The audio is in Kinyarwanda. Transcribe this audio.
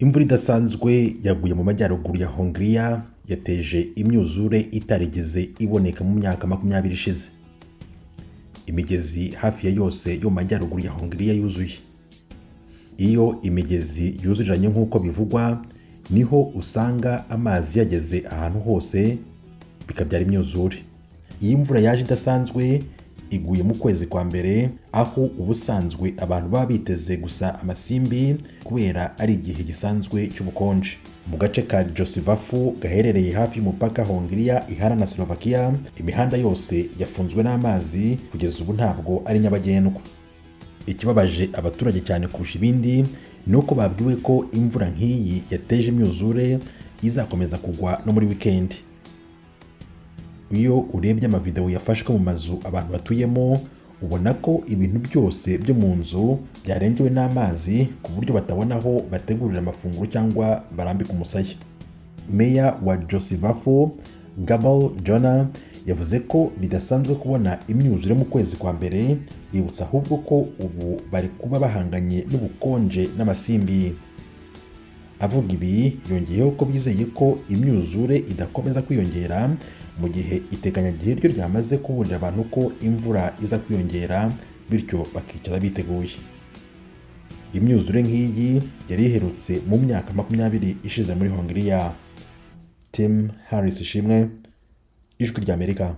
Imvura idasanzwe yaguye mu majyaruguru ya Hongiriya yateje imyuzure itarigeze iboneka mu myaka 20 ishize. Imigezi hafi ya yose yo mu majyaruguru ya Hongiriya yuzuye. Iyo imigezi yuzuriranye nk'uko bivugwa, niho usanga amazi yageze ahantu hose bikabyara imyuzure. Iyi mvura yaje idasanzwe iguye mu kwezi kwa mbere, aho ubusanzwe abantu baba biteze gusa amasimbi kubera ari igihe gisanzwe cy'ubukonje. Mu gace ka Josivafu gaherereye hafi y'umupaka Hongiriya ihana na Slovakia, imihanda yose yafunzwe n'amazi, kugeza ubu ntabwo ari nyabagendwa. Ikibabaje abaturage cyane kurusha ibindi ni uko babwiwe ko imvura nk'iyi yateje imyuzure izakomeza kugwa no muri wikendi. Iyo urebye amavideo yafashwe mu mazu abantu batuyemo, ubona ko ibintu byose byo mu nzu byarengewe n'amazi, ku buryo batabona aho bategurira amafunguro cyangwa barambika umusaya. Meya wa Josivafo, Gabal Jona, yavuze ko bidasanzwe kubona imyuzure mu kwezi kwa mbere, yibutsa ahubwo ko ubu bari kuba bahanganye n'ubukonje n'amasimbi. Avuga ibi, yongeyeho ko bizeye ko imyuzure idakomeza kwiyongera, mu gihe iteganyagihe ryo ryamaze kuburira abantu ko imvura iza kwiyongera, bityo bakicara biteguye. Imyuzure nk'iyi yari iherutse mu myaka 20 ishize muri Hongiriya. Tim Harris Ishimwe, Ijwi ry'Amerika.